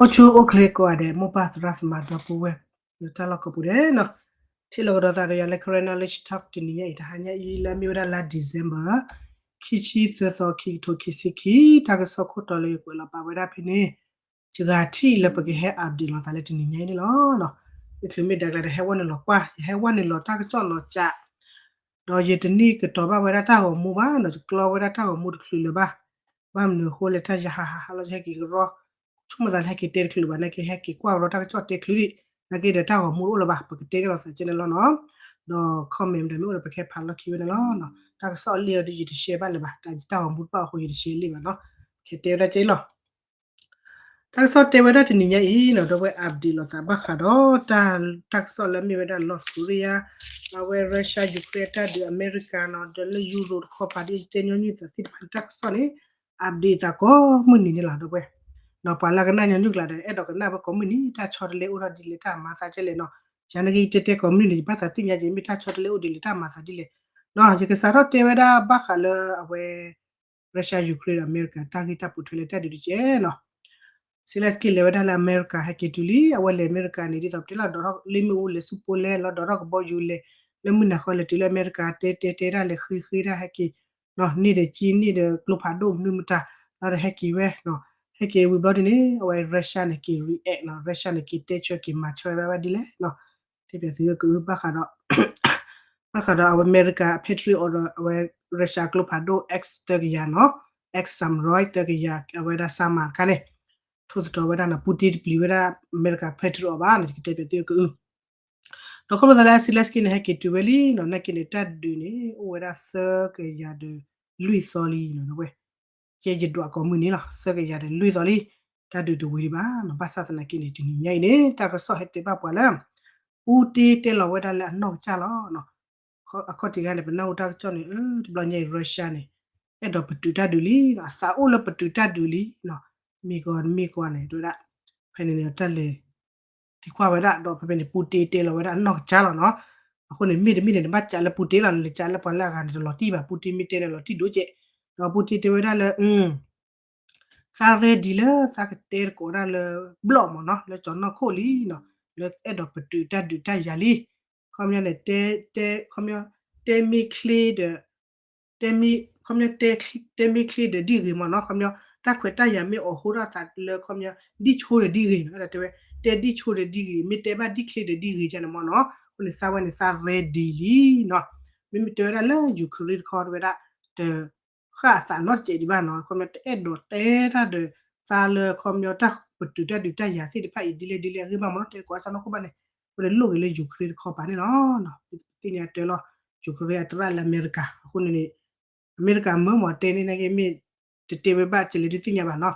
အိၣ်ဆူၣ်အိၣ်ချ့ကိးဂၤဒဲး မိၢ်ပၢ်သရၣ်သမါဒီပုၢ်ဝဲၢ် လၢတၢ်လီၢ်ကိးပူၤဒဲးနီၤ, ထံၣ်လိာ်ကဒီးသးဒီးယၤလၢ Karen Knowledge Talk တနံၤညါအံၤ တဟါညါအံၤလၢအမ့ၢ်ဝဲဒၣ်လါ December ခံဆံသၢသီ ခံကထိခံဆံခံ, တၢ်ကစီၣ်ခိၣ်တီလၢယကွဲးလီၤပာ်ဝဲဒၣ်ဖဲန့ၣ် ယဂၤထံၣ်လၢပကဟဲ update လိာ်သးလၢတနံၤညါအံၤန့ၣ်လီၤ. မ့ၢ်ချုးမ့ၢ်ဒၣ်ကျါဒီး ဟဲဝဲနုာ်လီၤကွၢ်, ယဟဲဝဲနုာ်လီၤတၢ်ကစီၣ်နီၤကၠး ဒီးယတန့ၢ်ကတီၤဘၣ်ဝဲဒၣ်တၢ်ဂီၤမူဘၣ်နီၤ, ယကျီဝဲဒၣ်တၢ်ဂီၤမူတချုးလၢၤဘၣ်. ဘၣ်မနုၤအဃိလဲၣ် တၢ်ယဟးဟးဟးလီၤ ယဟဲက့ၤကရီ ဆိကမိၣ်သးလၢဟဲက့ၤတဲတချုးလၢၤဘၣ် နာ်က့ဟဲက့ၤကွၢ်ကရီတၢ်ကစီၣ်တဲချုးဒံး, နာ်က့ဒီးတၢ်ဂီၤမူတအိၣ်လၢၤဘၣ် ပကတဲန့ၣ်လီၤသးကဲန့ၣ်လီၤနီၤ. ဒီး comment ဒီးမ့ၢ်အိၣ်ဒီးပကဟဲဖးလီၢ်ခံဝဲန့ၣ်လီၤ. တၢ်ကစီၣ်အလံာ်အီၤဒီးယတ share ဘၣ်လၢၤဘၣ်, တၢ်ဂီၤမူတဘၣ်အဃိယတ share လံာ်ဘၣ်နီၤ. ကတဲဝဲဒၣ်ကဲလီၤ တၢ်ကစီၣ်တဲဝဲဒၣ်တနံၤညါအံၤနီၤ ဒီပုၢ်ဝဲၢ် update လိာ်သးဘၣ်ဃးဒီး တၢ်ကစီၣ်လၢအမ့ၢ်ဝဲဒၣ် North Korea, အဝဲ Russia Ukraine တၢ်ဒုး အမဲရကၤနီၤ ဒီးလၢ Europe တခီပၤဒ်ယတဲညီနုၢ်သးသ့ၣ်တဖၣ်န့ၣ် တၢ်ကစီၣ်န့ၣ် update သးကိးမုၢ်နံၤန့ၣ်လီၤ ဒီပုၢ်ဝဲၢ်. ဒီးပှၤလၢကနၣ်ညီနုၢ်ကျါဒီး အဲၣ်ဒိးကနၣ်ဝဲကိးမုၢ်နံၤ တၢ်ဆီတလဲအိၣ်ထီၣ်ဒ်လဲၣ် တၢ်မၤသးကဲလဲၣ်နီၤ. ယၤနာ်က့ယတဲတဲကိးမုၢ်နံၤန့ၣ် ယဘၣ်သးသ့ၣ်ညါက့ၤ မ့ၢ်တၢ်ဆီတလဲအိၣ်ဒ်လဲၣ် တၢ်မၤသးဒ်လဲၣ်နီၤ. ယကစးထီၣ်တဲဝဲဒၣ်ဘၣ်ဃးလၢအဝဲ Russia Ukraine ဒီးအမဲရကၤ တၢ်ဂ့ၢ်တၢ်ပိာ်ထွဲလၢတၢ်ဒုးတကဲနီၤ. Zelenskyy လဲၤဝဲဒၣ်လၢအမဲရကၤ ဟဲက့ၤတုၤလံ, အဝဲလဲၤအမဲရကၤန့ၣ် ဒ်သိးပတဲလီၤဒီးထီၣ်လၢမ့ၣ်အူလဲၤဆူ Poland လီၤဒီးထီၣ်ကဘီယူၤလဲၤ လၢမုၢ်နၤဃီလဲၤတုၤလၢအမဲရကၤ တဲတဲတဲဒၣ်လဲၤဃ့ဃ့ဒၣ်ဟဲက့ၤ န့ၢ်ဒီးကံန့ၢ်ဒီးကျိဖးဒိၣ်မနုၤမတၤ လီၤဒီးဟဲက့ၤဝဲ ဟဲက့ၤဝံၤဘျီဒ်န့ၣ် အဝဲ Russia န့ၣ်က့ၤ react နီၤ, Russia န့ၣ်က့ၤတဲဆၢက့ၤမၤဆၢဝဲဒၣ်ဒ်လဲၣ်နီၤ. တဲပၠးသုကဘၣ်ဃးဒီး ဘၣ်ဃးဒီးအဝဲအမဲရကၤ Patriot ဒီးအဝဲ Russia ကျိဖးဒိၣ် X သၢကယၤနီၤ, X စၣ်မရီ သၢကယၤ အဝဲဒၣ် စၣ်မၤ တခါန့ၣ် ထိၣ်သတြီၤဝဲဒၣ်နီၤ Putin တပျံၤဝဲဒၣ်အမဲရကၤ Patriot ဘၣ်နီၤ ယကတဲပၠးသုကအု ဒီးခီဖျိသးလၢ Zelenskyy န့ၣ် ဟဲက့ၤတုၤဝဲလံနီၤ, နာ်က့န့ၣ် တၢ်ဒုးန့ၣ် အိၣ်ဝဲဒၣ်သၢကယၤဒီးလွံၢ်သီလံနီၤ ဒီပုၢ်ဝဲၢ်, ကဲယဒွးကိးမုၢ်နံၤလီၤ သၢကယၤဒီးလွံၢ်သီလံ, တၢ်ဒုးတဝံၤဒံးဘၣ်နီၤ. ဘၣ်ဆၣ်သနာ်က့န့ၣ် တနံၤညါအံၤန့ၣ် တၢ်ကစီၣ်ဟဲတဲဘၣ်ပှၤလၢ Putin တဲလီၤဝဲဒၣ်လၢအနီၢ်ကစၢ်လီၤ. အခီၣ်ထံးဂၤန့ၣ် ပနၢ်ဟူတၢ်ကစီၣ်န့ၣ် တဘျီညါအံၤ Russia န့ၣ် အဲၣ်ဒိးပတုာ်တၢ်ဒုးလံ, အသးအိၣ်လၢပတုာ်တၢ်ဒုးလံ, မ့ၢ်ကီမ့ၢ်ကီန့ၣ် တဲဝဲဒၣ် ဖဲန့ၣ်န့ၣ် တၢ်လဲၤသံကွၢ်ဝဲဒၣ် ဒီးဖဲဖဲန့ၣ် Putin တဲလီၤဝဲဒၣ်အနီၢ်ကစၢ်လီၤနီၤ. အဃိန့ၣ် မ့တမ့ၢ်န့ၣ် နဘၣ်ကးလၢ Putin လီၤ, နလဲၤကးလၢပှၤလၢအဂၤန့ၣ် တလီၤတံၢ်ဘၣ်, Putin မ့ၢ်တဲန့ၣ်လီၤတံၢ်ဒိၣ်ကဲး, ဒီး Putin တဲဝဲဒၣ်လၢ သး ready လၢသးကတဲသကိးဒၣ်လၢဘျီၣ်မးနီၤ လၢကၠီၤနီၢ်ခိၣ်လံနီၤ, လၢအဲၣ်ဒိးပတုာ်တၢ်ဒုးတၢ်ယၤလံ. ခီပညီန့ၣ် တဲ တဲ ခီပညီ တဲမ့ၢ်ချ့ဒီး တဲမ့ၢ် ခီပညီ တဲမ့ၢ်ချ့ဒီးဒ်ဂ့ၤမးနီၤ, ခီပညီ တၢ်ခွဲးတၢ်ယာ်မ့ၢ်အိၣ်ဟိထီၣ်သးလၢ ခီပညီ ဒ်ဆိဒီးဒ်ဂ့ၤနီၤ, အဲၣ်ဒိးတဲဝဲ တဲဒ်ဆိဒီးဒ်ဂ့ၤ မ့ၢ်တဲဘၣ်ဒ်ချ့ဒီးဒ်ဂ့ၤကန့ၣ်မးနီၤ, အဃိန့ၣ် သးဝဲန့ၣ် သး ready လံနီၤ. မ့မ့ၢ်တဲဝဲဒၣ်လၢ Ukraine တခီတဲဝဲဒၣ် တ ဃၣ်အသးနီတစဲးဒံးဘၣ်နီၤ, ခီပညီတအဲၣ်ဒိးတဲတၢ်ဒီး သးလၢခီပညီတၢ်ပတုာ်တၢ်ဒုးတၢ်ယၤသ့ၣ်တဖၣ်အံၤ ဒ်လဲၣ်ဒ်လဲၣ်အဂ့ၢ်ဘၣ်မးနီၤ, တဲသကိးတၢ်ကစီၣ်နီၢ်ခိၣ်ဘၣ်န့ၣ်, အဃိန့ၣ်လိၣ်ဂ့ၤလၢ Ukraine တခီပၤန့ၣ်လီၤ. ပသ့ၣ်ညါတၢ်လီၤ Ukraine အတရၣ်လၢအမဲရကၤ, အဃိန့ၣ်န့ၣ် အမဲရကၤမၢမးတဲန့ၣ်နာ်က့မ့ၢ် တတဲဝဲဘၣ်ကလဲၤဒုးသ့ၣ်ညါဘၣ်နီၤ,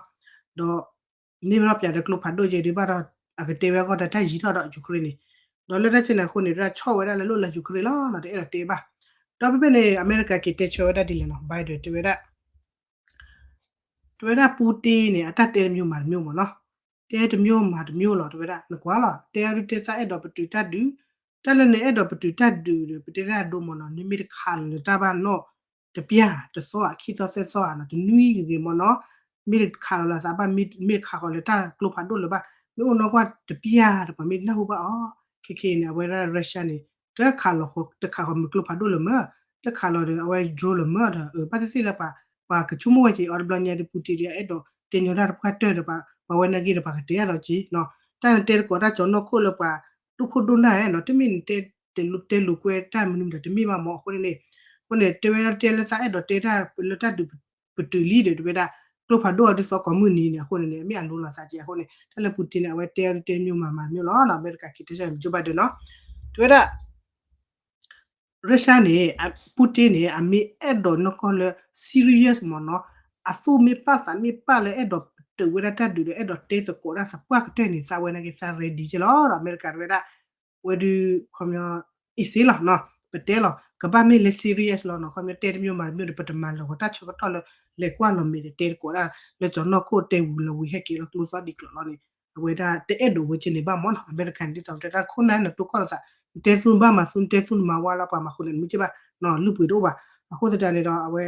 ဒီး န့ၢ်ဝဲထီၣ်ပၠးဒီးကျိဖးဒိၣ်ကဲဒုးဘၣ်ဒီး အကတဲဝဲအဂီၢ်ဒီးတၢ်ယံၤထီၣ်ဒီး Ukraine န့ၣ်, ဒီးလၢတၢ်ဆဲန့ၣ်အဃိန့ၣ် တၢ်ဆီၣ်ဝဲဒၣ်လၢလိၣ်လၢ Ukraine လီၤနီၤ, တအဲၣ်ဒိးတဲဘၣ်. ဒီးဖဲဖဲန့ၣ် အမဲရကၤက့ၤတဲဆၢဝဲဒၣ်ဒ်လဲၣ်နီၤ, Biden တဲဝဲဒၣ် တဲဝဲဒၣ် Putin န့ၣ် အတၢ်တဲတမျိုးမၤတမျိုးမးနီၤ, တဲတမျိုးမၤတမျိုးလီၤ တဲဝဲဒၣ်, နကွၢ်လီၤ တဲအဒုးတဲသးအဲၣ်ဒိးပတုာ်တၢ်ဒုး, တၢ်လၢနအဲၣ်ဒိးပတုာ်တၢ်ဒုးဒီး ပတဲတၢ်ဒိမးနီၤ, နမ့ၢ်တခးလီၤလၢတၢ်ဘၣ်နီၣ် တပျၢ်တသီ ခံသီသၢသီဧါနီၤ, တနွံဂ့ၤဂ့ၤမးနီၤ, မ့ၢ်တခးလီၤလၢသးဘၣ် မ့ၢ်တခးဃီၤလၢတၢ်ကျိဖးဒိၣ်လၢၤဘၣ်, မ့ၢ်အိၣ်နီၢ်ကွၢ်တပျၢ်ဒီးပှၤမ့ၢ်နၢ်ဟူဘၣ်အီၤ, ခဲခဲအံၤန့ၣ် အဝဲဒၣ် Russia န့ၣ် တခးလီၤဃီၤ တခးဃီၤမ့ၢ်ကျိဖးဒိၣ်လၢၤမၢ, တခးလီၤဒီးအဝဲ drone လၢၤမၢဒီး ဘၣ်သ့ၣ်သ့ၣ်လၢပှၤ ပှၤကဆိကမိၣ်ဝဲက့ၤအီၤတဘျီညါဒီး Putin ဒီးအဲၣ်ဒိးတဲညီတၢ်တပှၢ်တၢၢ်ဒီး ပှၤဝဲနာ်က့ဒီး ပှၤကတဲအါဒီးက့ၤနီၤ, တၢ်နတဲသကိးတၢ်ကၠီၤနီၢ်ခိၣ်လၢပှၤဒိၣ်ခိၣ်ဒိၣ်နၢ်ဧါနီၤ, တမ့ၢ်နတဲ တဲလိာ်ကွဲတၢ်မနုၤမတၤတမ့ၢ်ဘၣ်မး, အဃိန့ၣ်န့ၣ် အဃိန့ၣ် တဲဝဲဒၣ်တဲလၢသးအဲၣ်ဒိးတဲတၢ်လၢတၢ်ဒုးပတုာ်လံဒီး တဲဝဲဒၣ် ကျိဖးဒိၣ်အဒုးသီကိးမုၢ်နံၤန့ၣ် အဃိန့ၣ်န့ၣ် အမ့ၢ်အလိၤလိာ်သးက့ၤ အဃိန့ၣ် တၢ်လၢ Putin န့ၣ် အဝဲတဲအဒုးတဲတမျိုးမၤမၤတမျိုးလီၤနီၤ, အမဲရကၤက့ၤတဲဆၢ Joe Biden နီၤ, တဲဝဲဒၣ် Russia န့ၣ် Putin န့ၣ် အမ့ၢ်အဲၣ်ဒိးနီၢ်ကီၢ်လၢ serious မးနီၤ, အသူၣ်မ့ၢ်ပာ်သးမ့ၢ်ပာ်လၢအဲၣ်ဒိးပတုာ်ဝဲဒၣ်တၢ်ဒုးဒီး အဲၣ်ဒိးတဲသကိးတၢ်သပှၢ်ကတၢၢ်န့ၣ် သးဝဲနာ်က့ၤသး ready က့ၤလီၤဒီး အမဲရကၤတဲဝဲဒၣ် ဝဲဒုး ခီပညီ အံၤစ့လီၤနီၤ, ပတဲလီၤ ကဘၣ်မ့ၢ်လၢ serious လီၤနီၤ, ခီပညီတဲတမျိုးမၤတမျိုးဒီး ပတမၤလၢာ်ဂီၤတၢ်ဆၢကတီၢ်လၢ လဲၤကွၢ်လီၤမဲာ်ဒီးတဲသကိးဒၣ် လၢကၠီၤနီၢ်ခိၣ်တဲဝံၤလီၤဝံၤဟဲက့ၤလီၤကျိသီဒ်ကျိးလီၤန့ၣ် အဝဲဒၣ်တအဲၣ်ဒိးဝဲက့ၤန့ၣ်ဘၣ်မးနီၤ, အမဲရကၤန့ၣ် ဒ်သိးတဲတၢ်ခိၣ်နၢ်န့ၣ် တိခိၣ်လိာ်သးနတဲသူၣ်နမၤဝါလၢပှၤမၤဃုာ်န့ၣ် နမ့ၢ်က့ၤဘၣ်နီၤ လုၢ်ပှ့ၤတအိၣ်ဘၣ်, အဃိသတးန့ၣ်ဒီး အဝဲ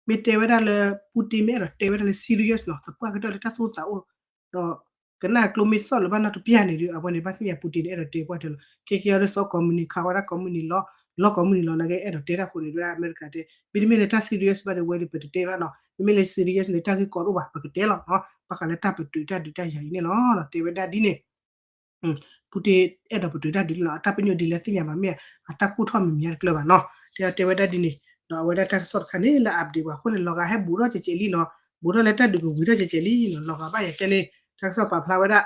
မ့ၢ်တဲဝဲဒၣ်လၢ Putin မ့ၢ်အဲၣ်ဒိးတဲဝဲဒၣ်လၢ serious နီၤ သပှၢ်ကတၢၢ်လၢတၢ်သူၣ်သးအိၣ် ဒီး ကနၣ်ကျိမ့ၢ်သီၣ်လၢၤဘၣ်နီတပျၢ်န့ၣ်ဒီး အဝဲန့ၣ်ဘၣ်သ့ၣ်ညါ Putin န့ၣ် အဲၣ်ဒိးတဲပှၢ်တၢၢ်လီၤ. ခဲကဲအီၤဒီးသီကိးမုၢ်နံၤခးဝဲဒၣ်ကိးမုၢ်နံၤလီၤ, လီၤကိးမုၢ်နံၤလီၤ နာ်က့အဲၣ်ဒိးတဲတၢ်ဃိန့ၣ် ဒ်ဝဲဒၣ်အမဲရကၤတဲ မ့တမ့ၢ်လၢတၢ် serious ဘၣ်ဒီးဝဲဒီး ပတတဲဘၣ်နီၤ, မ့မ့ၢ်လၢ serious န့ၣ် တၢ်ဂ့ၢ်ကီတအိၣ်ဘၣ် ပကတဲလီၤနီၤ, ဘၣ်ဃးလၢတၢ်ပတုာ်တၢ်ဒုးတၢ်ယၤအံၤန့ၣ်လီၤ. တဲဝဲဒၣ်ဒ်န့ၣ် Putin အဲၣ်ဒိးပတုာ်တၢ်ဒုးလီၤ, အတၢ်ပညိၣ်ဒ်လဲၣ်သ့ၣ်ညါဘၣ် မ့ၢ်အတၢ်ကူၣ်ထီၣ်မံၤမံၤတကျၢၤဘၣ်နီၤ, တဲတဲဝဲဒၣ်ဒ်န့ၣ်, ဒီးအဝဲဒၣ်တၢ်ကစီၣ်တခါန့ၣ် လၢ update ပှၤအဃိန့ၣ် လီၤဂာ်ဟဲဘူးထီၣ်ကဲးကဲးလံနီၤ, ဘူးထီၣ်လၢတၢ်ဒုးကဝံၤထီၣ်ကဲးကဲးလံနီၤ, လီၤဂာ်ဘၣ်ယၤကဲန့ၣ် တၢ်ကစီၣ်ပာ်ဖျါဝဲဒၣ်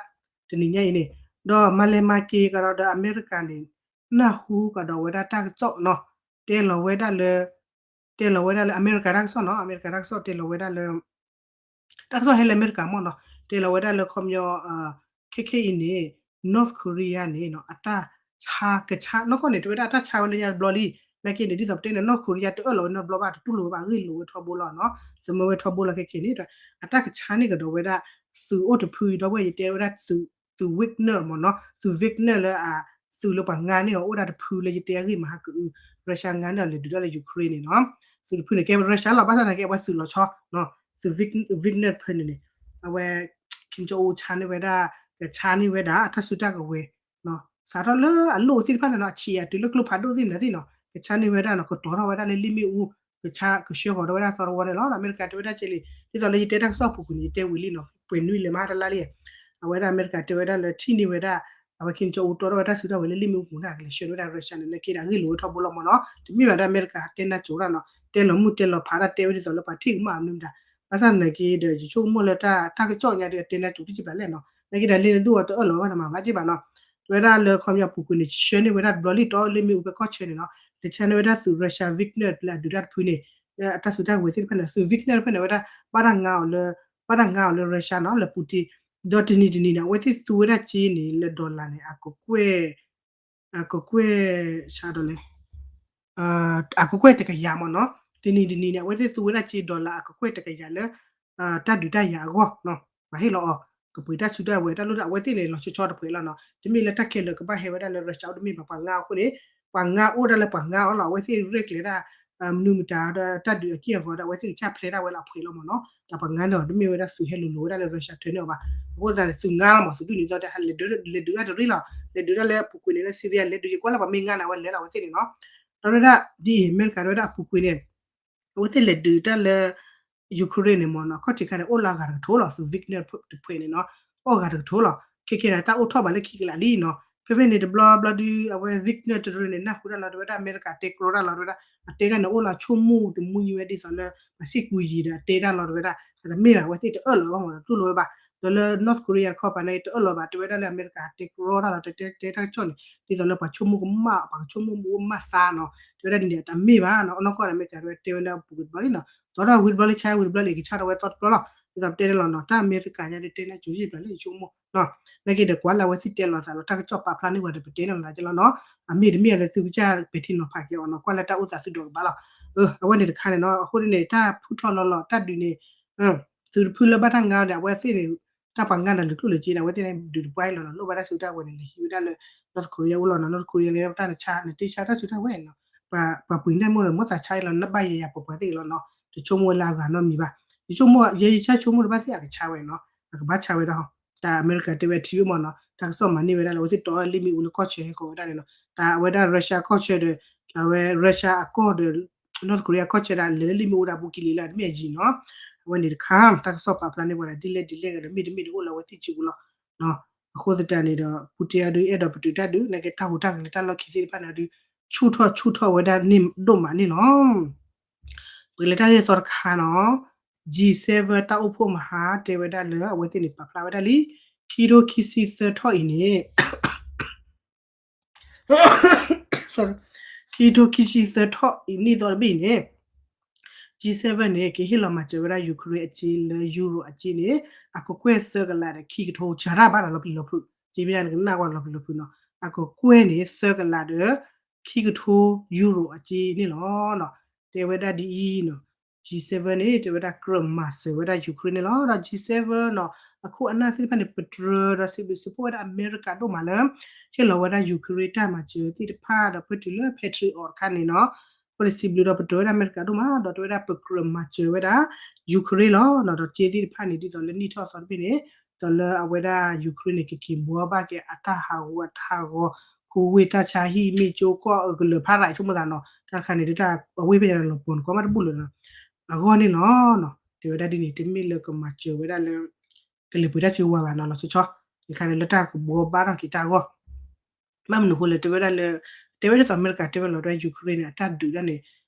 တနံၤညါအံၤန့ၣ်, ဒီးမၤလဲၤမၤက့ၤကဒီးဒီးအမဲရကၤန့ၣ် နၢ်ဟူကဒီးဝဲဒၣ်တၢ်ကစီၣ်နီၤ, တဲလီၤဝဲဒၣ်လၢ တဲလီၤဝဲဒၣ်လၢ အမဲရကၤတၢ်ကစီၣ်နီၤ, အမဲရကၤတၢ်ကစီၣ်တဲလီၤဝဲဒၣ်လၢ တၢ်ကစီၣ်ဟဲလၢအမဲရကၤမ့ၢ်နီၤ, တဲလီၤဝဲဒၣ်လၢခီပညီ ခဲခဲအံၤန့ၣ် North Korea န့ၣ်နီၤ အတၢ်ဆါကဆါ နီၢ်ကီၢ်န့ၣ် တဲဝဲဒၣ်အတၢ်ဆါဝဲလၢညါတဘျီလံ, နာ်က့န့ၣ် ဒ်သိးပတဲန့ၣ် North Korea တအၢၣ်လီၤဝဲနီတဘျီဘၣ် တတူၢ်လိာ်ဝဲဘၣ် အဂ့ၢ်လိာ်ဝဲထီဘိလီၤနီၤ, သမၢဝဲထီဘိလီၤခဲခဲန့ၣ်, အတၢ်ကဆါန့ၣ်ကဒီးဝဲဒၣ် သုးအိၣ်တဖု ဒီပုၢ်ဝဲၢ် ယတဲဝဲဒၣ် သုး Wagner မ့ၢ်နီၤ, သုး Wagner လၢအ သုးလၢပှၤငါန့ၢ်အီၤအိၣ်ဒၣ်တဖုလၢယတဲအဂ့ၢ်မဟါကအု Russia ငါန့ၢ်အီၤလဲၤဒုးတၢ်လၢ Ukraine န့ၣ်နီၤ, သုးတဖုန့ၣ် ကဲ Russia လီၤ, ဘၣ်ဆၣ်သနာ်က့ အဝဲသုးလီၤဆီ သုး Wagner တဖုန့ၣ်န့ၣ်, အဝဲ Kim Jong Un ဆါန့ၢ်ဝဲဒၣ် ကဆါန့ၢ်ဝဲဒၣ် အတၢ်စုတၢ်ကဝဲၤ စးထီၣ်လၢအလိၣ်သ့ၣ်တဖၣ်န့ၣ်နီၤ အဆံးအတုၤလၢကျိဖးဒိၣ်သ့ၣ်န့ၣ်သ့ၣ်နီၤ ကဆါန့ၢ်ဝဲဒၣ်နီၤ ကတီၤထီၣ်ဝဲဒၣ်လၢလ့ၣ်မ့ၣ်အူ ကဆါကဆှၢဃီၤဒီးဝဲဒၣ်သီတဝီန့ၣ်လီၤ. အမဲရကၤတဲဝဲဒၣ်ကဲလံ, ဒ်သိးလၢယတဲတၢ်ကစီၣ်အပူၤကွံာ်န့ၣ် ယတဲဝံၤလံနီၤ, ပှဲၤနွံလဲၤမးတလါလံ, အဝဲဒၣ်အမဲရကၤတဲဝဲဒၣ်လၢထံၣ်န့ၢ်ဝဲဒၣ် အဝဲ Kim Jong Un တီထီၣ်ဝဲတၢ်စုတၢ်ဝဲၤလၢလ့ၣ်မ့ၣ်အူပူၤန့ၣ် ကလဲၤဆှၢန့ၢ်ဝဲဒၣ် Russia န့ၣ် နာ်က့ဒီး အဂ့ၢ်လိာ်ဝဲထီဘိလီၤမ့ၢ်နီၤ, တမ့ၢ်ဘၣ်ဒီးအမဲရကၤတဲနၢ်စိၤတၢ်နီၤ, တဲလီၤမုၢ်တဲလီၤဖးတၢ်တဲဝဲဒ်သိးလၢပှၤထံၣ်ကမၣ်အမနုၤမတၤ, ဘၣ်ဆၣ်သနာ်က့ဒီး ယဆိကမိၣ်လၢတၢ်ကစီၣ်ညါဒီး အတဲနၢ်စိၤတစံးပျးလဲၣ်နီၤ, နာ်က့ဒီးလ့ၣ်နဒိၣ်အီၤတအၢၣ်လီၤဘၣ်တမၤဘၣ်က့ဘၣ်နီၤ, တဲဝဲဒၣ်လၢခီပညီပူၤကွံာ်န့ၣ် ဆှၢန့ၢ်ဝဲဒၣ်တဘျီလံတီလ့ၣ်မ့ၣ်အူဖဲကီၢ်ဆၢန့ၣ်နီၤ, လဲၤဆှၢန့ၢ်ဝဲဒၣ်သုး Russia Wagner လၢအဒုးတၢ်တဖုန့ၣ် အတၢ်စုတၢ်ကဝဲၤသ့ၣ်တဖၣ်န့ၣ် သုး Wagner တဖုန့ၣ်ဝဲဒၣ် ဘၣ်တၢ်ငါအီၤလၢ ဘၣ်တၢ်ငါအီၤလၢ Russia နီၤ လၢ Putin ဒီးတနံၤတနံၤန့ၣ် အဝဲသ့ၣ်သူဝဲဒၣ်က့န့ၣ် လၢ dollar န့ၣ် အကကွဲၢ် အကကွဲၢ် ဆါဒီးလဲၣ် အကကွဲၢ်တကယၤမ့ၢ်နီၤ, တနံၤတနံၤန့ၣ် အဝဲသ့ၣ်သူဝဲဒၣ်က့ dollar အကကွဲၢ်တကယၤလၢ တၢ်ဒုးတၢ်ယၤအဂီၢ်, ပှၤဟ့ၣ်လီၤအီၤ ကပှ့ၤတၢ်စုတၢ်ဝဲၤတၢ်လိၣ်တၢ် အဝဲသ့ၣ်န့ၣ် လီၤဆီဆီတဖှဲးလီၤနီၤ, တမ့ၢ်လၢတၢ်ခဲလၢာ်ကဘၣ်ဟဲဝဲဒၣ်လၢ Russia အိၣ်တမ့ၢ်ဘၣ်ပှၤငါအဃိန့ၣ်, ပှၤငါအိၣ်ဒၣ်လၢပှၤငါအီၤလီၤ, အဝဲသ့ၣ်ရဲၣ်ကျဲၤဒၣ် မနုၤမတၤဒီးတၢ်ဒုးအက့ၢ်အဂီၤဒီး အဝဲသ့ၣ်ကစၢ်ဖျဲးဒၣ်ဝဲလီၤအဖှဲးလီၤမ့ၢ်နီၤ, ဒီးပှၤငါန့ၣ်အီၤ တမ့ၢ်ဝဲဒၣ်သုးဟဲလိၤလိၤဝဲဒၣ်လၢ Russia ထၢန့ၢ်အီၤဘၣ်, အဃိသတးန့ၣ် သုးငါလီၤမ့ၢ် သုးဒုၣ်န့ၣ်သီတဲ လဲၤဒုးတၢ်တရံးလီၤ, လဲၤဒုးတၢ်လၢအပူၤကွံာ်န့ၣ်လၢ Syria လဲၤဒုး ယကွၢ်လၢပှၤမ့ၢ်ငါန့ၣ် အဝဲလဲၤလီၤအဝဲသ့ၣ်န့ၣ်နီၤ, ဒီးဝဲဒၣ်ဒ်အံၤ အမဲရကၤတဲဝဲဒၣ်အပူၤကွံာ်န့ၣ် အဝဲသ့ၣ်လဲၤဒုးတၢ်လၢ Ukraine န့ၣ်မ့ၢ်နီၤ, ခီၣ်ထံးခါန့ၣ် အိၣ်လၢအဂၤတကထိလီၤ, သုး Wagner တဖုန့ၣ်နီၤ, အိၣ်အဂၤတကထိလီၤ, ခဲခဲန့ၣ် တၢ်အိၣ်ထီၣ်ဘၣ်လၢခံကလးလံနီၤ, ဖဲဖဲန့ၣ်တဘျီဘျီဒုး အဝဲ Wagner တရၢန့ၣ် နၢ်ဟူတၢ်လီၤ တဲဝဲဒၣ် အမဲရကၤတဲကြီတၢ်လီၤ တဲဝဲဒၣ်, အတဲတၢ်န့ၣ် အိၣ်လၢအဆိကမိၣ်တမူယံၤဝဲဒ်သိးလၢ ပှၤစ့ၢ်ကီးယံၤဒီးအတဲတၢ်လီၤ တဲဝဲဒၣ်, အတမ့ၢ်ဘၣ် အဝဲသ့ၣ်တအၢၣ်လီၤဘၣ်မ့ၢ်နီၤ, တူၢ်လိာ်ဝဲဘၣ်, ဒီးလၢ North Korea တခီပၤန့ၣ် တအၢၣ်လီၤဘၣ် တဲဝဲဒၣ်လၢအမဲရကၤတဲကြီတၢ်လီၤ တဲတဲတၢ်ကစီၣ်န့ၣ် ဒ်သိးလၢပှၤဆိကမိၣ်ကမၣ် ပှၤကဆိကမိၣ်မူကမၣ်သါနီၤ, တဲဝဲဒၣ်ဒ်န့ၣ် အတမ့ၢ်ဘၣ်နီၤ, အနီၢ်ကီၢ်န့ၣ် အမဲရကၤတဲဝဲလၢအပူၤကွံာ်တဘျီလံနီၤ, ဒီးဝံၤတဘျီလံ ဆါဝံၤတဘျီလံ ကဆါထီၣ်ဝဲသီတဘျီလီၤ, ဒ်သိးပတဲန့ၣ်လီၤနီၤ, တၢ်အမဲရကၤညါဒုးတဲန့ၢ်ကၠိယံာ်ပျၢ်လၢယဆိကမိၣ်နီၤ, နာ်က့ဒီးကွၢ်လၢအဝဲသ့ၣ်တဲလီၤသးလီၤ တၢ်ကစီၣ်ပာ်ဖျါန့ၢ်ဝဲဒီးပတဲန့ၣ်လီၤလၢကလီၤနီၤ, အမ့ၢ်တမ့ၢ်အီၤဒီးသုကစၢ်ပဲာ်ထံနီၤဖးက့ၤအီၤနီၤ, ကွၢ်လၢတၢ်အိၣ်သးသုဒီးကဘၣ်လီၤ, အဝဲန့ၣ်တခါန့ၣ်နီၤ, အဃိန့ၣ် တၢ်ဖုထီၣ်လီၤလီၤ တၢ်ဒုးန့ၣ် သုးတဖုလၢဘၣ်တၢ်ငါအီၤန့ၣ် အဝဲသ့ၣ်န့ၣ် တၢ်ပှၤငါဒီးလူၤကျိၣ်လူၤစ့န့ၣ် အဝဲသ့ၣ်န့ၣ် ဒုးတပှၢ်အံၤလီၤနီၤ, လိၣ်ဘၣ်တၢ်စုတၢ်ဝဲၤန့ၣ် လဲၤဟံးဝဲဒၣ်လၢ North Korea အိၣ်လီၤနီၤ, North Korea န့ၣ် တၢ်နဆါ နတ့ဆါတၢ်စုတၢ်ဝဲၤနီၤ, ပှၤပှၤပှ့ၤန့ၢ်မိၢ်ဒီး မိၢ်သးဆါအံၤလီၤ နဘၣ်ယဲယၤပှဲၤပှဲၤသ့ၣ်လီၤနီၤ, တဆိကမိၣ်ဝဲလၢအဂၤနီတမံၤဘၣ်, ယဆိကမိၣ် ယဲယဆၢဆိကမိၣ်တဘၣ်သ့ၣ် အကဆါဝဲနီၤ, အကဘၣ်ဆါဝဲဒၣ်, တၢ်အမဲရကၤတဲဝဲထံအိၣ်မးနီၤ, တၢ်ကစီၣ်မၤန့ၢ်ဝဲဒၣ်လၢ အဝဲသ့ၣ်တီလၢလ့ၣ်မ့ၣ်အူလၢကီၢ်ဆၢဟဲဃီၤဝဲဒၣ်န့ၣ်နီၤ, တၢ်အဝဲဒၣ် Russia ကီၢ်ဆၢဒီး အဝဲ Russia အကီၢ်ဒီး North Korea ကီၢ်ဆၢဒၣ်လဲၤလၢလ့ၣ်မ့ၣ်အူဒၣ်ဘူးကလံၤလၢတမ့ၢ်အယံၤနီၤ, အဝဲန့ၣ်တခါ တၢ်ကစီၣ်ပာ်ဖျါန့ၢ်ပှၤဒၣ်ဒ်လဲၣ်ဒ်လဲၣ်ဂ့ၤဒီး မ့ၢ်တမ့ၢ်တအိၣ်လၢအဝဲသ့ၣ်စုပူၤလီၤ, အဃိသတးန့ၣ်ဒီး Putin အဒုးအဲၣ်ဒိးပတုာ်တၢ်ဒုး နာ်က့တၢ်ဟူးတၢ်ဂဲၤလၢတၢ်လီၢ်ခံသ့ၣ်တဖၣ်န့ၣ်အဒုး ဆူၣ်ထီၣ်ဆူၣ်ထီၣ်ဝဲဒၣ်န့ၣ်ဒိၣ်မးန့ၣ်လီၤ. ပကလဲၤတၢ်ဂ့ၢ်သီတခါနီၤ, G seven တၢ်အိၣ်ဖှိၣ်မဟါတဲဝဲဒၣ်လၢအဝဲသ့ၣ်န့ၣ် ပာ်ဖျါဝဲဒၣ်လံ, ခံထိခံဆံသၢထီၣ်အံၤန့ၣ် ခံထိခံဆံသၢထီၣ်အံၤနံၣ်သီတဘ့ၣ်အံၤန့ၣ် G seven န့ၣ် ကဟ့ၣ်လီၤမၤစၢၤဝဲဒၣ် Ukraine အစ့လၢ Euro အစ့န့ၣ် အကကွဲၢ်သၢကလးဒီးခံကထိ စၤရၣ်ဘၣ်ဒီးလီၤပျံၤလီၤဖုး, စ့ဘၣ်ယါန့ၣ်ကနၣ်ဝဲလီၤပျံၤလီၤဖုးနီၤ, အကကွဲၢ်န့ၣ် သၢကလးဒီး ခံကထိ Euro အစ့န့ၣ်လီၤ. တဲဝဲဒၣ်ဒ်အံၤနီၤ, G seven န့ၣ် တဲဝဲဒၣ်ကြၢးမၤစၢၤဝဲဒၣ် Ukraine န့ၣ်လီၤ. ဒီး G seven နီၤ အခိၣ်အနၢ်သ့ၣ်တဖၣ်န့ၣ် ပတြၢၤဒီးစံးဘျုးစံးဖှိၣ်ဝဲဒၣ်အမဲရကၤဒိၣ်မးလၢ ဟ့ၣ်လီၤဝဲဒၣ် Ukraine တၢ်မၤစၢၤသ့ၣ်တဖၣ်ဒီး ပတုၤလၢ Patriot တခါန့ၣ်နီၤ, အဃိန့ၣ်စံးဘျုးဒီးပတြၢၤဝဲဒၣ်အမဲရကၤဒိၣ်မး ဒီးတဲဝဲဒၣ်ပကြၢးမၤစၢၤဝဲဒၣ် Ukraine လီၤ. ဒီးစ့သ့ၣ်တဖၣ်န့ၣ် ဒ်သိးလၢနံၣ်ထီၣ်အသီတဘ့ၣ်န့ၣ် ဒ်သိးလၢအဝဲဒၣ် Ukraine န့ၣ် ကက့ၤဘှီဘၣ်က့ၤအတၢ်ဟးဂူာ်အတၢ်ဂီၤ ဟူဝ့ၢ်တၢ်ဆါဟံၣ် မ့ၢ်ကၠိကီၢ်အကလၢာ်ဖးရးဆိကမိၣ်သးနီၤ တၢ်တခါန့ၣ် အဝ့ၢ်ဖဲညါလီၤပှီၤန့ၣ် ကီမးတဘူၣ်လၢၤနီၤ အဂီၢ်န့ၣ်လီၤ. တဲဝဲဒၣ်ဒ်န့ၣ် တမ့ၢ်လၢကမၤစၢၤဝဲဒၣ်လၢ ကလဲၤပှ့ၤတၢ်စုကဝဲၤဘၣ်နီၤ လီၤဆီဆီ ယခါန့ၣ်လၢတၢ်ကဘှီဘၣ်ထီၣ်က့ၤတၢ်အဂီၢ် ဘၣ်မနုၤအဃိလဲၣ် တဲဝဲဒၣ်လၢ တဲဝဲဒ်သိးအမဲရကၤတဲဝဲလီၤ တဲဝဲ Ukraine န့ၣ် အတၢ်ဒုးဒၣ်န့ၣ်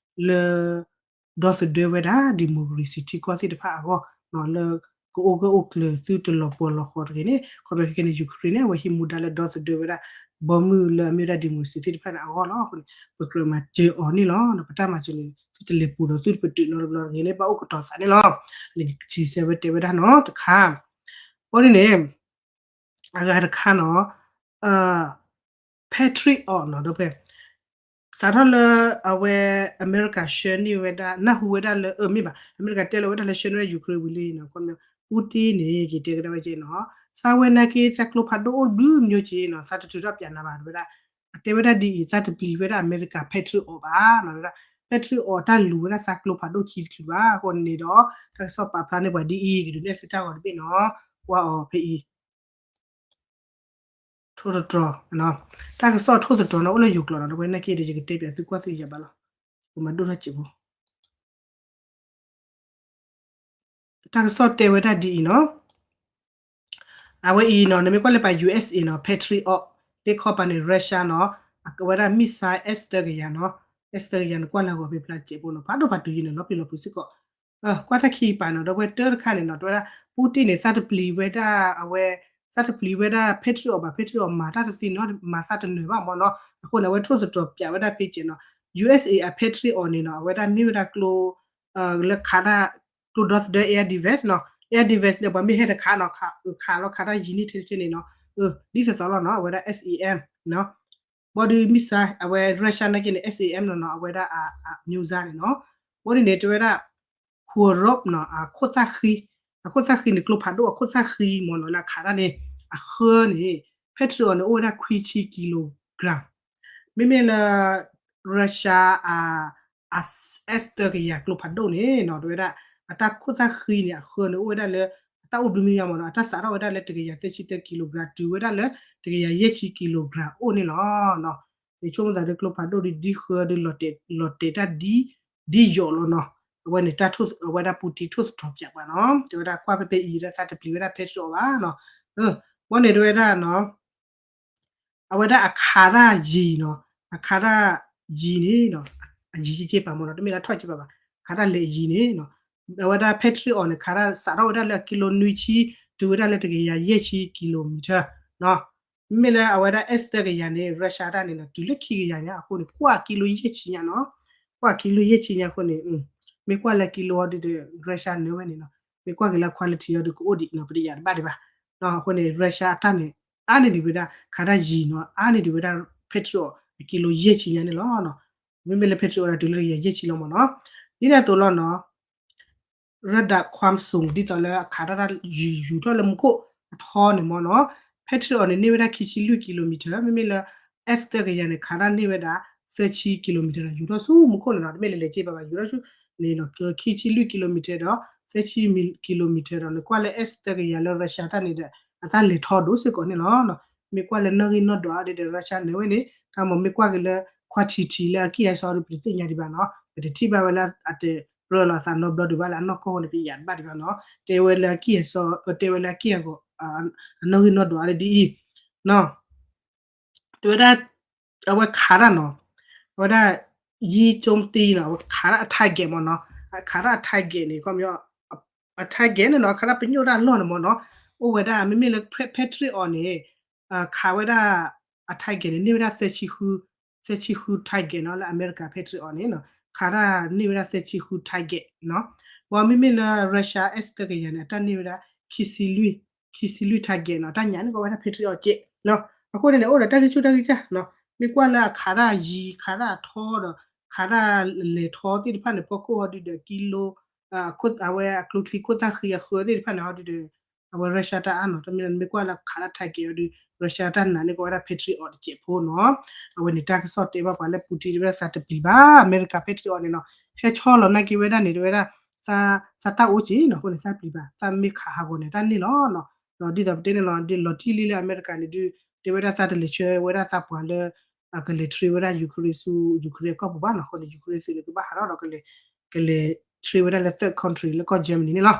လၢ ဒီသဒၢဝဲဒၣ် democracy ထံကီၢ်သ့ၣ်တဖၣ်အဂီၢ် လၢ ကအိၣ်ကအိၣ်ကျၢၤသုတလီၤပှီၤလီၤဃီတဂ့ၤန့ၣ် ခီဖျိခဲကနံၣ် Ukraine န့ၣ် အဝဲဟံးမူဒါလၢဒီသဒၢဝဲဒၣ် ဘီမုၢ်လၢအမ့ၢ်ဝဲဒၣ် democracy သ့ၣ်တဖၣ်န့ၣ်အဂီၢ်လီၤ. အဃိန့ၣ် ပကြၢးမၤစၢၤအီၤန့ၣ်လီၤ. ပတၢ်မၤစၢၤန့ၣ် သုတလဲၤပူၤဒီးသုတပတုာ်နီတဘျီတဂ့ၤန့ၣ် ဘၣ်အိၣ်ကတီၤသးန့ၣ်လီၤ. အန့ၣ် စံးဆၢဝဲတဲဝဲဒၣ်နီၤ တခါ အဃိန့ၣ်န့ၣ် အဂၤတခါနီၤ Patriot နီၤ ဒီးဖဲ စးထီၣ်လၢအဝဲ အမဲရကၤဆှၢန့ၢ်ဝဲဒၣ် နၢ်ဟူဝဲဒၣ်လၢ အမ့ၢ်ဘၣ် အမဲရကၤတဲလီၤဝဲဒၣ်လၢဆှၢန့ၢ်ဝဲဒၣ် Ukraine ဝံၤလံနီၤ ခီပညီ Putin န့ၣ် ကတဲကဒါဝဲက့နီၤ သးဝဲနာ်က့ သးကျိဖးဒိၣ်အိၣ်ဒုးမညိက့နီၤ သးတထုးထီၣ်ပၠးနၤဘၣ် တဲဝဲဒၣ် အတဲဝဲဒၣ်ဒ်အံၤ သးတပျံၤဝဲဒၣ်အမဲရကၤ Patriot အီၤဘၣ်နီၤ တဲဝဲဒၣ် Patriot အီၤ တၢ်လူၤဝဲဒၣ်သးကျိဖးဒိၣ်ခံတချုးဘၣ် အဃိန့ၣ်ဒီး တၢ်ကစီၣ်ပာ်ဖျါန့ၢ်ပှၤဒ်အံၤ ကဒုးနဲၣ်သုတၢ်ဂီၤတဘ့ၣ်နီၤ ကွၢ်အီၤဖဲအံၤ ထိၣ်သတြီၤ တၢ်ကစီၣ်ထိၣ်သတြီၤနီၤ အိၣ်လၢယိၤကျိာ်နီၤ ဒီးဝဲနာ်က့ဒီး ယကတဲပၠးသုကွၢ်သုယၤဘၣ်လီၤ ပမၤဒိၣ်ထီၣ်စဲးဖိ တၢ်ကစီၣ်တဲဝဲဒၣ်ဒ်အံၤနီၤ အဝဲအံၤနီၤ နမ့ၢ်ကွၢ်လၢပှၤ U S A နီၤ Patriot လၢခီပၤန့ၣ် Russia နီၤ အကဝဲဒၣ် missile S သၢကယၤနီၤ S သၢကယၤန့ၣ် ကွၢ်လၢဂီၤဖဲဖျါစဲးဖိနီၤ ဖးဒိၣ်ဖးတုၤယံၤန့ၣ် လီၤပျံၤလီၤဖုးစ့ၢ်ကီး ကွၢ်တၢ်ခံပၤနီၤ ဒီးဝဲတၢတခါန့ၣ်နီၤ တဲဝဲဒၣ် Putin န့ၣ် သးတပျံၤဝဲဒၣ်အဝဲ သးတပျံၤဝဲဒၣ် Patriot ဘၣ် Patriot မၤတၢ်တသ့နီၤ မၤသးတနၢၤဘၣ်မ့ၢ်နီၤ အဃိန့ၣ် အဝဲထိၣ်သတြီၤပၠးဝဲဒၣ်ဖဲကဲးနီၤ U S A အ Patriot အီၤန့ၣ်နီၤ အဝဲဒၣ်မ့ၢ်ဝဲဒၣ်ကျိ လၢခးတၢ် ကျိဒီသဒၢ air defense နီၤ air defense န့ၣ် ပှၤမ့ၢ်ဟဲတခးနီၤ ခးလီၤခးတၢ်ယံၤန့ၢ်ထဲတက့ၢ်န့ၣ်နီၤ ဒ်သိးသိးလီၤနီၤ အဝဲဒၣ် S A M နီၤ ဘီဒုး missile အဝဲ Russia နာ်က့န့ၣ် S A M နီၤနီၤ အဝဲဒၣ်အ မျိုးစားန့ၣ်နီၤ ဘီဒုးန့ၣ် တဲဝဲဒၣ် ဟူးရိးနီၤ အခိၣ်သၣ်ဃံ အခိၣ်သၣ်ဃံန့ၣ် ကျိဖးဒိၣ်အခိၣ်သၣ်ဃံမ့ၢ်နီၤ လၢအခးတၢ်န့ၣ် အဃၢန့ၣ် Patriot န့ၣ် အိၣ်ဝဲဒၣ်ခွံဆံ kilogram မ့မ့ၢ်လၢ Russia အ S သၢကယၤကျိဖးဒိၣ်န့ၣ်နီၤ တဲဝဲဒၣ် အတၢ်ခိၣ်သၣ်ဃံန့ၣ် အဃၢန့ၣ် အိၣ်ဝဲဒၣ်လၢ အတၢ်အိၣ်ဘျုးမ့ၢ်ယါမ့ၢ်နီၤ အတၢ်စးထီၣ်ဝဲဒၣ်လၢတကယၤသၢဆံသၢ kilogram တုၤဝဲဒၣ်လၢ တကယၤယဲၢ်ဆံ kilogram အိၣ်န့ၣ်လီၤ. ယဆိကမိၣ်သးဒ်ကျိဖးဒိၣ်ဒ် ဒ်ဃၢဒ် လီၤတဲာ်တၢ်ဒ် ဒ်ယိာ်လီၤနီၤ. အဝဲန့ၣ်တၢ်ထိၣ် အဝဲဒၣ် Putin ထိၣ်သတြီၤပၠးပှၤနီၤ တဲဝဲဒၣ်ကွၢ်ဖဲဖဲအံၤဒီးသးတပျံၤဝဲဒၣ် Patriot အီၤဘၣ်နီၤ. ဘီန့ၣ်တဲဝဲဒၣ်နီၤ အဝဲဒၣ်အခးတၢ်ယံၤနီၤ အခးတၢ်ယံၤန့ၣ်နီၤ အယံၤက့ပာ်မ့ၢ်နီၤ တမ့ၢ်လၢထီၣ်က့ပာ်ဘၣ် အခးတၢ်လဲၤအယံၤန့ၣ်နီၤ အဝဲဒၣ် Patriot အီၤန့ၣ် ခးတၢ်စးထီၣ်ဝဲဒၣ်လၢအကံလိနွံဆံ တုၤဝဲဒၣ်လၢတကယၤယဲၢ်ဆံ kilometer နီၤ. မ့မ့ၢ်လၢအဝဲဒၣ် S သၢကယၤန့ၣ် Russia တၢ်န့ၣ်နီၤ တုၤလၢခံကယၤညါအဃိန့ၣ် ကွၢ်ကံလိယဲၢ်ဆံညါနီၤ ကွၢ်ကံလိယဲၢ်ဆံညါအဃိန့ၣ် မ့ၢ်ကွၢ်လၢကံလိဟီဒုးဒီး Russia နၢၤဝဲန့ၣ်နီၤ မ့ၢ်ကွၢ်က့ၤလၢ quality ဟီဒုးကအိၣ်ဒံးနီၤ ပတယာ်တဘၣ်ဒံးဘၣ် အဃိန့ၣ် Russia အတၢ်န့ၣ် အါန့ၢ်ဒံးဝဲဒၣ် ခးတၢ်ယံၤနီၤ အါန့ၢ်ဒံးဝဲဒၣ် Patriot အကံလိယဲၢ်ဆံညါန့ၣ်လီၤ. မ့မ့ၢ်လၢ Patriot ဒီးတုၤလၢတကယၤယဲၢ်ဆံလီၤမ့ၢ်နီၤ ဒ်န့ၣ်အသိးလီၤနီၤ ရဒၣ်ခွါစူၣ် ဒ်သိးလၢအခးတၢ်တၢ်ယံၤ ယူၤထီၣ်လၢမူခိၣ်အထီန့ၣ်မ့ၢ်နီၤ Patriot န့ၣ် န့ၢ်ဝဲဒၣ်ခံဆံလွံၢ် kilometer မ့မ့ၢ်လၢ S သၢကယၤန့ၣ် ခးတၢ်န့ၢ်ဝဲဒၣ် သၢဆံ kilometer နီၤ ယူၤထီၣ်ဆူမူခိၣ်န့ၣ်နီၤ တမ့ၢ်လၢလဲၤက့ပာ်ဘၣ် ယူၤထီၣ်ဆူန့ၣ်နီၤ ခံဆံလွံၢ် kilometer ဒီး သၢဆံ kilometer ဒီး နကွၢ်လၢ S သၢကယၤလၢ Russia တၢ်န့ၣ်ဒီး အတၢ်လဲၤထီဒိၣ်စ့ၢ်ကီးန့ၣ်လီၤ. မ့ၢ်ကွၢ်လၢနီၣ်ဂံၢ်နီၣ်ဒွးအါဒ်ဒီး Russia နၢၤဝဲန့ၣ် တၢ်မ့ၢ်ကွၢ်က့ၤလၢ quantity လၢအကံၢ်အစီဒီး ပတသ့ၣ်ညါဒံးဘၣ်နီၤ ပတထံၣ်ဘၣ်ဝဲလၢအတရၢလီၤအသးနီတဘျီဒံးဘၣ်လၢအနီၢ်ကီၢ်န့ၣ် ပယၤတဘၣ်ဒံးဘၣ်နီၤ တဲဝဲလၢအကံၢ်အစီ တဲဝဲလၢအကံၢ်အဂီၤ အနီၣ်ဂံၢ်နီၣ်ဒွးအါဒ်အံၤ တဲဝဲဒၣ် အဝဲခးတၢ်နီၤ အဝဲဒၣ် ယံကၠိတံနီၤ အဝဲခးတၢ်အ target မ့ၢ်နီၤ အခးတၢ်အ target န့ၣ် ခီပညီ အ target န့ၣ်နီၤ အခးတၢ်ပညိၣ်တၢ်အလီၢ်န့ၣ်မ့ၢ်နီၤ အိၣ်ဝဲဒၣ် မ့မ့ၢ်လၢ Patriot အီၤန့ၣ် ခးဝဲဒၣ်အ target န့ၣ် န့ၢ်ဝဲဒၣ် သၢဆံဃု target နီၤ လၢအမဲရကၤ Patriot အီၤန့ၣ် ခးတၢ်န့ၢ်ဝဲဒၣ် သၢဆံဃု target နီၤ ဘၣ်မ့မ့ၢ်လၢ Russia S သၢကယၤန့ၣ် အတၢ်န့ၢ်ဝဲဒၣ် ခံဆံလွံၢ် ခံဆံလွံၢ် target နီၤ တၢ်ညၣ်န့ၣ်ကီးဝဲဒၣ် Patriot စဲး အဃိန့ၣ်န့ၣ် အိၣ်ဒီးတၢ်ဂံၢ်ဆူၣ်တၢ်ဂံၢ်စၢ်နီၤ မ့ၢ်ကွၢ်လၢအခးတၢ်ယံၤ ခးတၢ်အထီဒီး ခးတၢ်လဲၤထီသ့ၣ်တဖၣ်န့ၣ် ဖီခိၣ်ဟီဒုးဒီး ကံလိ အဝဲအကျိချံခိၣ်သၣ်ဃံအဃၢသ့ၣ်တဖၣ်န့ၣ် ဟီဒုးဒီး အဝဲ Russia တၢ်အါနီၤ တမ့ၢ်လၢမ့ၢ်ကွၢ်လၢခးတၢ် target အီၤဒုး Russia တၢ်နာ်န့ၣ်ကီးဝဲဒၣ် Patriot တစဲးဖိနီၤ အဝဲန့ၣ်တၢ်ကစီၣ်တဲဘၣ်ပှၤလၢ Putin တဲဝဲဒၣ်သးတပျံၤဘၣ် အမဲရကၤ Patriot အီၤန့ၣ်နီၤ ဟဲဆီလီၤနာ်က့ဝဲဒၣ်န့ၣ် တဲဝဲဒၣ် သးတၢ်အိၣ်က့ၤနီၤ အဃိန့ၣ် သးပျံၤဘၣ် သးမ့ၢ်ခးဟးဂီၤန့ၣ် တၢ်န့ၢ်လီၤနီၤ ဒီးဒ်သိးပတဲန့ၣ်လီၤ ဒ်လီၤတံၢ်လံလၢအမဲရကၤန့ၣ်ဒုး တဲဝဲဒၣ်သးတလဲၤဆှၢဝဲဒၣ်သးပှၤလၢ ကလဲၤ train ဝဲဒၣ် Ukraine ဆူ Ukraine အကီၢ်ပူၤဘၣ်နီၤ. အဃိန့ၣ် Ukraine သုးန့ၣ် ကဘၣ်ဟးထီၣ်ဒီး ကလဲၤ train ဝဲဒၣ်လၢ third country လၢကီၢ် Germany န့ၣ်လီ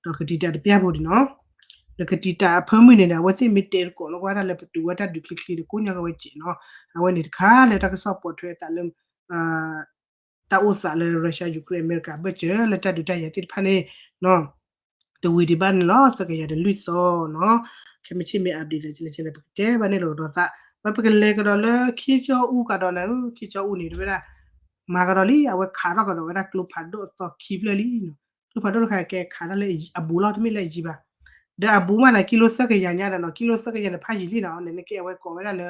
ၤ. ဒီးကတံာ်တာ်တပျၢ်ဖိဒံးနီၤ ဒီးကတံာ်တာ်အဖၢမုၢ်န့ၣ်ဒီး အဝဲသ့ၣ်မ့ၢ်တဲတကိးလီၤကွၢ်ဒၣ်လၢပတုာ်ဝဲတၢ်ဒုးချ့ချ့ဒီးကိးညါကဝဲစဲးနီၤ. အဝဲန့ၣ်တခါလၢတၢ်ကစီၣ်ပိာ်ထွဲအသးလၢ တၢ်အိၣ်သးလၢ Russia Ukraine အမဲရကၤအဘၢၣ်စၢၤလၢတၢ်ဒုးတၢ်ယၤသ့ၣ်တဖၣ်န့ၣ်နီၤ တဝံၤဒံးဘၣ်န့ၣ်လီၤ သၢကယၤဒီးလွံၢ်သီနီၤ. ခဲမုၢ်ဆ့ၣ်မ့ၢ် update သးကလဲၤကလဲၤ ပကတဲဘၣ်န့ၣ်လီၤကဒီးသး ဝဲပကလဲၤကဒီးလၢ Kim Jong Un ကဒီးန့ၣ် Kim Jong Un န့ၣ် တဝဲဒၣ် မၤကဒီးလံ အဝဲခးထီၣ်ကဒီးဝဲဒၣ်ကျိဖးဒိၣ်အသီခံဖျၢၣ်လံနီၤ. ကျိဖးဒိၣ်တခါကဲခးတၢ်လၢအဘူးလီၤ တမ့ၢ်လၢအယံၤဘၣ် ဒီးအဘူးမးန့ၣ် ကံလိသၢကယၤညါဒီးနီၤ ကံလိသၢကယၤန့ၣ် ဖးယံာ်လံနီၤ န့ၣ်က့အဝဲကိးဝဲဒၣ်လၢ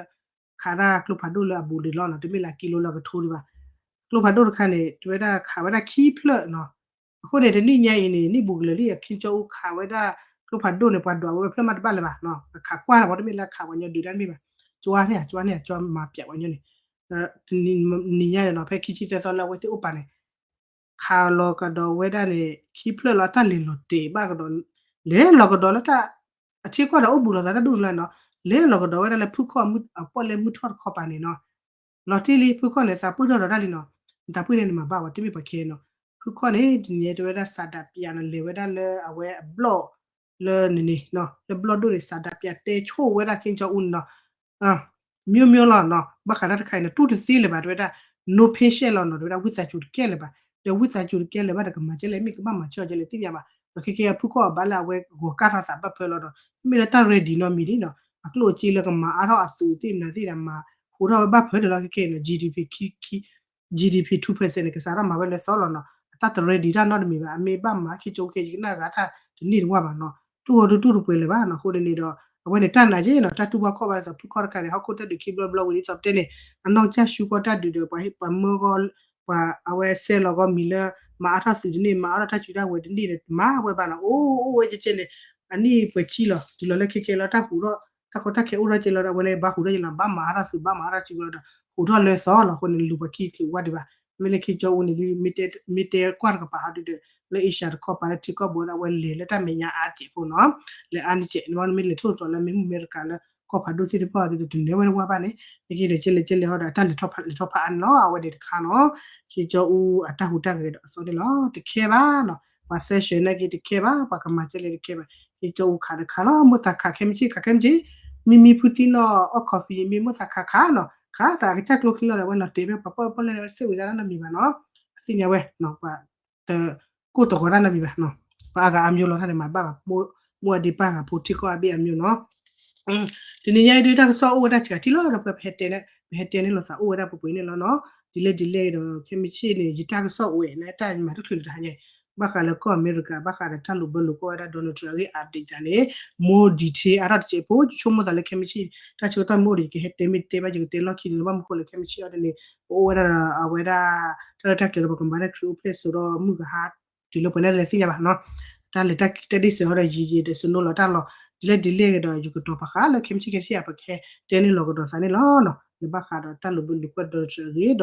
ခးဒၣ်ကျိဖးဒိၣ်လၢအဘူးဒံးလီၤနီၤ တမ့ၢ်လၢကံလိလၢကထိဒံးဘၣ်. ကျိဖးဒိၣ်တခါန့ၣ် တဝဲဒၣ်ခးဝဲဒၣ်ခံဖျၢၣ်နီၤ. အဃိန့ၣ် တနံၣ်ညါအံၤန့ၣ် နံၣ်ဘူးကလၢာ်လံ Kim Jong Un ခးဝဲဒၣ်ကျိဖးဒိၣ်န့ၣ် ပှၤဒွးဝဲဖျၢၣ်မးတဘၣ်လၢၤဘၣ်နီၤ အခးကွၢ်တၢ်မ့တမ့ၢ်လၢအခးပှၤညီဒုးတၢ်တမ့ၢ်ဘၣ် ကၠွါန့ၣ် ကၠွါန့ၣ် ကၠွါမၤပၠးပှၤညီန့ၣ် နံၤညါန့ၣ်နီၤ ဖဲခံဆံသၢသီလၢအဝဲသ့ၣ်အိၣ်ပာ်န့ၣ် ခးလီၤကဒီးဝဲဒၣ်န့ၣ် ခံဖျၢၣ်လီၤ တၢ်လဲၤလီၤတဲာ်ဘၣ်ကဒီး လဲၤလီၤကဒီးလၢတၢ် အထံကီၢ်ဒီးအိၣ်ဘူးလိာ်သးတၢ်ဒိၣ်န့ၣ်လီၤနီၤ လဲၤလီၤကဒီးဝဲဒၣ်လၢဖုခီၣ် အပီၣ်လဲၣ်မုၢ်ထီၣ်တခီပၤန့ၣ်နီၤ လီၤတံၢ်လံ ဖုခီၣ်န့ၣ် သးပှၢ်ထီၣ်ဒီးတၢ်လံနီၤ နသးပှၢ်န့ၣ်နမၤဘၣ်ဝဲ တမ့ၢ်ပှၤခဲနီၤ ဖုခီၣ်န့ၣ် တနံၤညါတဝဲဒၣ်စးဒးပၠးနီၤ လဲၤဝဲဒၣ်လၢအဝဲအဘျီၣ် လၢန့ၣ်န့ၣ် လၢဘျီၣ်ဒိၣ်န့ၣ် စးဒးပၠးတဲဆိၣ်ဝဲဒၣ် Kim Jong Un န့ၣ်နီၤ မျိုးမျိုးလီၤနီၤ ဘၣ်ဃးတၢ်တခါအံၤန့ၣ် တူၢ်တသ့လၢၤဘၣ် တဝဲဒၣ် no patience လီၤနီၤ တဝဲဒၣ်ဝံသးစူၤတကဲလၢၤဘၣ် ဒီးဝံသးစူၤတကဲလၢၤဘၣ်ဒီး ကမၤကဲလဲၣ် မ့ၢ်ကဘၣ်မၤကဲအီၤကဲလဲၣ် သ့ၣ်ညါဘၣ် ဒီးခဲကဲအဖုခီၣ်အဘၣ်လၢအဝဲဂီၤကၢ်ထီၣ်သးဘၣ်ဖၢလီၤဒီး မ့ၢ်လၢတၢ် ready နီတမံၤဒ်နီၤ အကျိၣ်အစ့လၢကမၤအါထီၣ်အသုးသ့ၣ်မနုၤသ့ၣ်ဒီး မၤဟူးထီၣ်ဝဲဘၣ်ဖၢဒီးလီၤ ခဲကဲန့ၣ် G D P G D P two percent န့ၣ် ကစးထီၣ်မၤဝဲလၢသီလီၤနီၤ အတၢ်တ ready တၢ်နီတမံၤဘၣ် အမ့ၢ်ဘၣ်မၤ Kim Jong Un ခဲ ယကနၣ်ဂၤတၢ်တန့ၢ်တဝၢ်ဘၣ်နီၤ တူၢ်ဂီၤဒုတူၢ်တပှဲၤလၢၤဘၣ်နီၤ အဃိန့ၣ်န့ၣ်ဒီး အဝဲန့ၣ်တၢ်နာ်က့နီၤ တၢ်တူၢ်ဘၣ်ခီၣ်ဘၣ်ဒ်သိး ဖုခီၣ်တခါန့ၣ် ဟီၣ်ခိၣ်တၢ်ဒုးခံဘျီဘျီဝံၤဒ်သိးပတဲန့ၣ် အနီၢ်ကစၢ်ဆူကီၢ်တၢ်ဒုးဒီး ပှၤဟ့ၣ်ပှၤမၢကီၢ် ပှၤအဝဲစဲးလီၤကီၢ်မံၤလၢ မၤအါထီၣ်သုးတန့ၢ် မၤအါထီၣ်တၢ်စုတၢ်ဝဲၤတန့ၢ်ဒီး မၤဝဲဘၣ်နီၤ အိၣ်အိၣ်ဝဲကဲကဲန့ၣ် အနံၣ်ပှဲၤဆံလီၤ တုၤလီၤလၢခဲကဲလီၤ တၢ်ဟူးထီၣ် တၢ်ကီတၢ်ခဲအိၣ်ထီၣ်ကဲလီၤဒီး အဝဲန့ၣ်ဘၣ်ဟူးထီၣ်ကဲလီၤ ဘၣ်မၤအါထီၣ်သုးဘၣ်မၤအါထီၣ်စုကလီၤဒီး ဟူးထီၣ်လၢသီလီၤ အဃိန့ၣ် လူၤပှၤခံချုးဝါဒံးဘၣ် မ့ၢ်လၢ Kim Jong Un န့ၣ်ဒုး မ့ၢ်တဲကွၢ်တကပၤဟီဒုးဒီး လၢ Asia တခီပၤလၢထံကီၢ်ဘိဒီး အဝဲလဲၤလၢတၢ်မဲာ်ညါအါတစဲးဖိနီၤ လဲၤအါတစဲး နမ့ၢ်လဲၤထိၣ်သတြီၤလၢမ့ၢ်မူအမဲရကၤလၢ ကီၢ်ဖးဒိၣ်သ့ၣ်တဖၣ်ဒီး တနဲၣ်ဝဲတဝၢ်ဘၣ်န့ၣ် နက့ဒီးကဲလဲၣ်ကဲလဲၣ်ဟီဒီး အတၢ်လဲၤထီၣ်ဖးလဲၤထီၣ်ဖးအါန့ၣ်လီၤ အဝဲန့ၣ်တခါနီၤ Kim Jong Un အတၢ်ဟူးတၢ်ဂဲၤဒီးအသီန့ၣ်လီၤ တခဲဘၣ်နီၤ ပှၤ sanction နာ်က့တခဲဘၣ် ပှၤကမၤကဲလဲၣ်တခဲဘၣ် Kim Jong Un ခးတခါလီၤ မိၣ်သးခးခဲမုၢ်ဆ့ၣ်ခးခဲမုၢ်ဆ့ၣ် မံမံဖုသံနီၤ အီၣ် coffee မ့ၢ်မိၣ်သးခးခးနီၤ ခးတၢ်ကစၢ်ကျိချံလီၤဒီး အဝဲလီၤတဲာ်ဖဲပှၤပီၣ်ပီၣ်လဲၣ်လဲၣ် စ့ၢ်ဝံၤသးတၢ်နီတမံၤဘၣ်နီၤ အသ့ၣ်ညါဝဲ ပှၤ တကိၢ်တဂီၤတၢ်နီတမံၤဘၣ်နီၤ ပှၤအါဂၤအါမျိုးလီၤတၢ်န့ၣ် မၤတဘၣ်ဘၣ် မိၢ်အဒ့ပၢ်ဂၤဖိထံကီၢ်အါဘ့ၣ်အါမျိုးနီၤ တနံၤညါအံၤဒုးတၢ်ကစီၣ်အိၣ်ဝဲဒၣ်စှၤထံၣ်လီၤဒီး ပှၤပဟဲတဲန့ၣ် ပဟဲတဲန့ၣ်လိာ်သးအိၣ်ဝဲဒၣ်ပှဲၤပှဲၤန့ၣ်လီၤနီၤ ဒ်လဲၣ်ဒ်လဲၣ်ဒီး ခဲမုၢ်ဆ့ၣ်န့ၣ် ယတၢ်ကစီၣ်အိၣ်ဝဲန့ၣ် တၢ်မၤတချုးလၢတဟါညါ ဘၣ်ဃးလၢကီၢ်အမဲရကၤ ဘၣ်ဃးဒီးတၢ်လိာ်ဘၢလိာ်ကွီၢ်ဝဲဒၣ် Donald Trump အဂ့ၢ် update တၢ်န့ၣ် more detail အါထီၣ်တစဲးဖိ ယဆိကမိၣ်သးလၢခဲမုၢ်ဆ့ၣ် တၢ်ဆၢကတီၢ်မ့ၢ်အိၣ်ဒီး ယကဟဲတဲမ့ၢ်တဲဘၣ် ယကတဲလီၢ်ခံန့ၣ် ဘၣ်မနုၤဃိလဲၣ် ခဲမုၢ်ဆ့ၣ်အီၤဒ်န့ၣ် ပအိၣ်ဝဲဒၣ်ဒီး အဝဲဒၣ် တၢ်လၢတၢ်ကျဲၤလၢပကမၤတၢ်ခရံာ်အိၣ်ဖျဲၣ်စိဒီးမုၢ်ကဟါ တုၤလၢပှဲၤန့ၣ်လဲၤသ့ၣ်ညါဘၣ်နီၤ တၢ်လဲၤတၢ်ဒ့ၣ်စၢၤဟီဒီးယံာ်ယံာ်ဒီး စနိလီၤတၢ်လီၤ ဒ်လဲၣ်ဒ်လဲၣ်ဒီး ယကတီၤပာ်ဃာ်လၢခဲမုၢ်ဆ့ၣ်ခဲဆ့ ပကဟဲတဲန့ၣ်လီၤကဒီးသးန့ၣ်လီၤနီၤ လၢဘၣ်ဃးဒီးတၢ်လိာ်ဘၢလိာ်ကွီၢ် Donald Trump အဂ့ၢ်ဒီး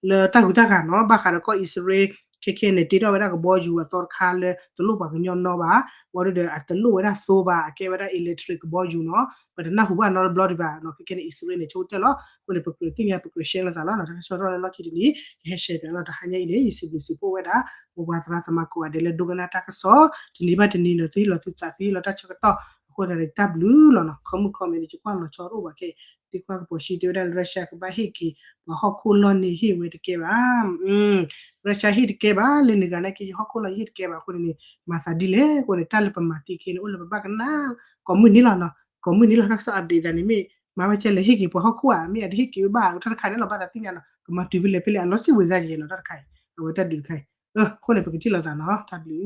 လၢတၢ်ဂုၤတၢ်ဂၤနီၤ ဘၣ်ဃးဒီးကီၢ်အံၣ်စရ့လး ခဲခဲန့ၣ် တ့ထီၣ်ဝဲဒၣ်ကဘီယူၤအသီတခါလၢ တလိၣ်ပှၤကညီနီဘၣ် ဝံၤဒီးအတလိၣ်ဝဲဒၣ်သိဘၣ် အကဲဝဲဒၣ် electric ကဘီယူၤနီၤ ပတနၢ်ဟူဘၣ်နီတဘျီဒံးဘၣ်နီၤ ခဲခဲန့ၣ် အံၣ်စရ့လးန့ၣ် ဆိကတၢၢ်လီၤ အဃိန့ၣ် ပကြၢးသ့ၣ်ညါ ပကြၢး share လိာ်သးလီၤနီၤ တၢ်ကစီၣ်ထီၣ်လၢလီၢ်ခံတနံၤ ကဟဲ share ပၠးလီၤ တဟါညါအံၤန့ၣ် ယစံးဘျုးစံးဖှိၣ်ဝဲဒၣ် ပပှၤသရၣ်သမါကိးဂၤဒဲးလၢဒိကနၣ်တၢ်ကစီၣ် တနံၤဘၣ်တနံၤဒီး သုဟ့ၣ်လီၤသုသး သုဟ့ၣ်လီၤတၢ်ဆၢကတီၢ် အဃိန့ၣ် တၢ်ဘျုးလီၤနီၤ comment comment န့ၣ် ယကွၢ်လီၤဆီတအိၣ်ဘၣ်ခဲ ဒ်ကွၢ်ကပီၤစံးတဲဝဲဒၣ်လၢ Russia ကဘၣ်ဟ့ၣ်က့ၤ ပှၤဟီၣ်ခိၣ်လီၢ်န့ၣ်ဟ့ၣ်ဝဲတကဲဘၣ် Russia ဟ့ၣ်တကဲဘၣ် လၢနဂၤနာ်က့ ယဟီၣ်ခိၣ်လီၢ်ယဟ့ၣ်တကဲဘၣ်အဃိန့ၣ်န့ၣ် မၤသးဒ်လဲၣ်အဃိန့ၣ် တၢ်လၢပမၤသံခဲန့ၣ် အိၣ်လၢပဘၣ်ကနၣ် ကိးမုၢ်နံၤလီၤနီၤ ကိးမုၢ်နံၤလီၤ တၢ်ကစီၣ် update သးန့ၣ်မ့ၢ် မၤဝဲကဲလဲၣ် ဟ့ၣ်က့ၤပှၤဟီၣ်ခိၣ်ဧါ မ့ၢ်အတဟ့ၣ်က့ၤဝဲဘၣ် တၢ်တခါန့ၣ်လီၤ ဘၣ်သးသ့ၣ်ညါနီၤ ကမၤတုၤဖဲလဲၣ်ဖဲလဲၣ် အလီၤစံၣ်ဝဲၤစၢ်ယဲနီၤ တၢ်တခါအံၤ အဝဲတၢ်ဒုးတခါအံၤ အဃိန့ၣ် ပကထံၣ်လိာ်သးနီၤ တၢ်ဘျုး